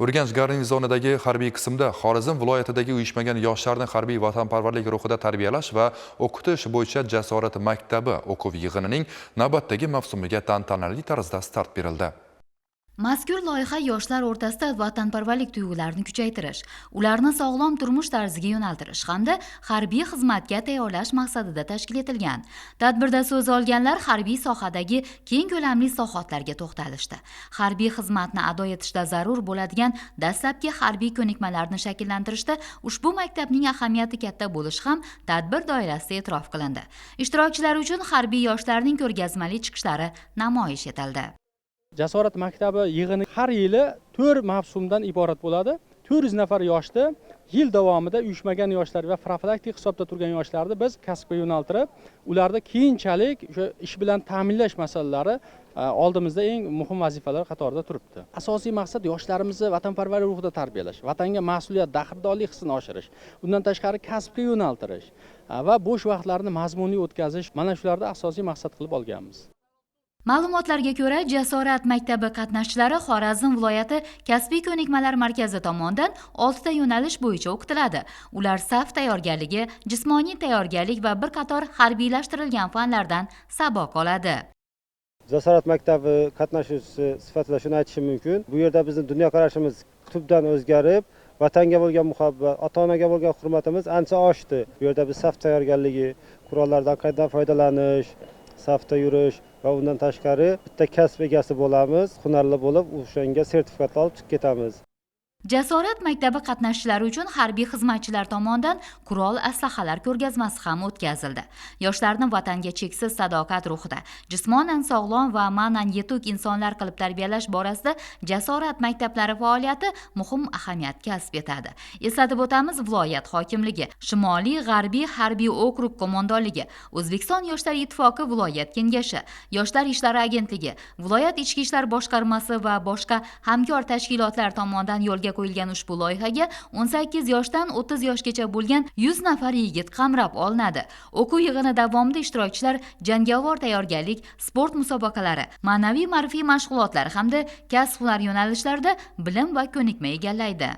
Urganch garnizonidagi harbiy qismda Xorazm viloyatidagi uyushmagan yoshlarni harbiy vatanparvarlik ruhida tarbiyalash va o'qitish bo'yicha Jasorat maktabi o'quv yig'inining navbatdagi mavsumiga tantanali tarzda start berildi. Mazkur loyiha yoshlar o'rtasida vatanparvarlik tuyg'ularini kuchaytirish, ularni sog'lom turmush tarziga yo'naltirish hamda harbiy xizmatga tayyorlash maqsadida tashkil etilgan. Tadbirda so'z olganlar harbiy sohadagi keng ko'lamli islohotlarga to'xtalishdi. Harbiy xizmatni ado etishda zarur bo'ladigan dastlabki harbiy ko'nikmalarni shakllantirishda ushbu maktabning ahamiyati katta bo'lishi ham tadbir doirasida e'tirof qilindi. Ishtirokchilar uchun harbiy yoshlarning ko'rgazmali chiqishlari namoyish etildi. Jasorat maktabi yig'ini har yili 4 mavsumdan iborat bo'ladi. 400 nafar yoshni yil davomida uyushmagan yoshlar va profilaktik hisobda turgan yoshlarni biz kasbga yo'naltirib, ularni keyinchalik o'sha ish bilan ta'minlash masalalari oldimizda eng muhim vazifalar qatorida turibdi. Asosiy maqsad yoshlarimizni vatanparvarlik ruhida tarbiyalash, vatanga mas'uliyat, daxldorlik hissini oshirish, undan tashqari kasbga yo'naltirish va bo'sh vaqtlarini mazmunli o'tkazish, mana shularni asosiy maqsad qilib olganmiz. Ma'lumotlarga ko'ra, Jasorat maktabi qatnashchilari Xorazm viloyati kasbiy ko'nikmalar markazi tomonidan 6 ta yo'nalish bo'yicha o'qitiladi. Ular saf tayyorgarligi, jismoniy tayyorgarlik va bir qator harbiylashtirilgan fanlardan saboq oladi. Jasorat maktabi qatnashuvchisi sifatida shuni aytishim mumkin. Bu yerda bizni dunyoqarashimiz tubdan o'zgarib, vatanga bo'lgan muhabbat, ota onaga bo'lgan hurmatimiz ancha oshdi. Bu yerda biz saf tayyorgarligi, qurollardan qaytadan foydalanish, safda yurish va undan tashqari bitta kasb egasi bo'lamiz, hunarli bo'lib, o'shanga sertifikat olib chiqib ketamiz. Jasorat maktabi qatnashchilari uchun harbiy xizmatchilar tomonidan qurol aslahalar ko'rgazmasi ham o'tkazildi. Yoshlarni vatanga cheksiz sadoqat ruhida, jismonan sog'lom va ma'nan yetuk insonlar qilib tarbiyalash borasida Jasorat maktablari faoliyati muhim ahamiyat kasb etadi. Eslatib o'tamiz, viloyat hokimligi, Shimoliy G'arbiy harbiy okrug qo'mondonligi, O'zbekiston Yoshlar ittifoqi viloyat kengashi, Yoshlar ishlari agentligi, viloyat ichki ishlar boshqarmasi va boshqa hamkor tashkilotlar tomonidan yo'lga qo'yilgan ushbu loyihaga 18 yoshdan 30 yoshgacha bo'lgan 100 nafar yigit qamrab olinadi. O'quv yig'ini davomida ishtirokchilar jangovar tayyorgarlik, sport musobaqalari, ma'naviy ma'rifiy mashg'ulotlar hamda kasb hunar yo'nalishlarida bilim va ko'nikma egallaydi.